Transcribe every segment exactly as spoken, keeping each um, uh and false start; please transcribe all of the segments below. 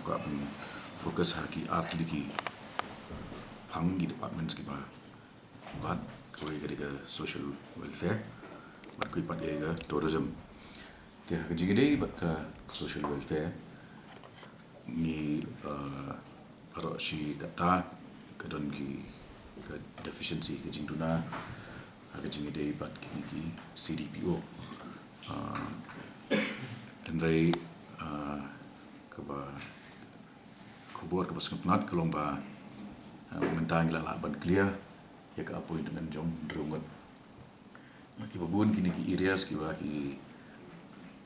ka ban focus ha ki ar tylli ki phang, ki departments kiba bat, kawei ka dei ka social welfare bad kawei pat ka dei ka tourism. Te ha ka jingïadei bad ka social welfare, ngi, uh, baroh shi katta ka don ki ka deficiency, ka jingduna ha ka jingïadei bad kine ki C D P O. Uh, hynrei, uh, kaba khubor kaba sngewtynnat ka long ba, uh, mynta ngi la lah ban clear ïa ka appointment jong hynriew ngut. Kiba bun kine ki areas kiba ki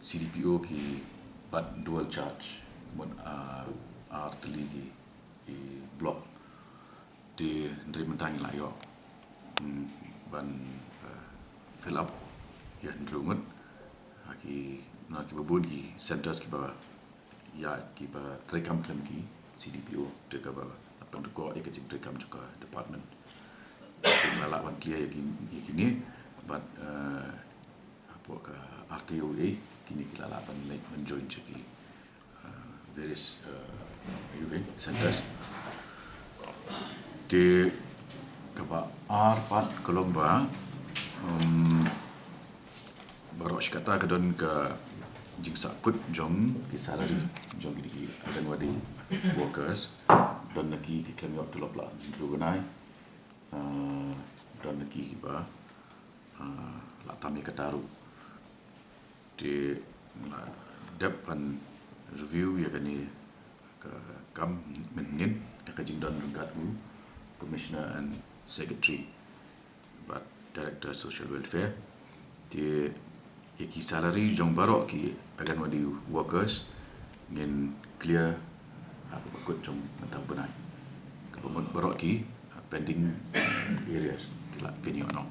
C D P O ki bat dual charge, mut, ah, ar tylli ki, ki block. Te hynrei mynta ngi la ïoh, mm, ban, eh, fill up ïa hynriew ngut. Ha ki, na kiba bun ki centers kiba ïa kiba treikam khlem ki C D P O, te kaba la pynrung ïa ka jingtreikam jong ka department. Te la lah ban clear ïa ki, ïa kine bad, eh, hapoh ka R T O A kine ki la lah ban leit ban join sha ki, eh, various, eh, ïa ki centers. Te kaba ar pat ka long ba, um, baroh shi katta ka don ka jingsahkut jong ki salary jong ki, ki Anganwadi workers. Don na ki ki khlem ïoh tulop la hynriew bnai. Ah, don na ki kiba, ah, la tam ïa kata ruh. Te la dep ban review ïa kane ka kam mynhynnin, ïa ka jingdon ryngkat u Commissioner and Secretary bad Director Social Welfare. Te ïa ki salary jong baroh ki Anganwadi workers ngin clear ha kaba kut jong mynta u bnai. Kaba mut baroh ki, uh, pending, uh, arrears ki la pynïoh noh.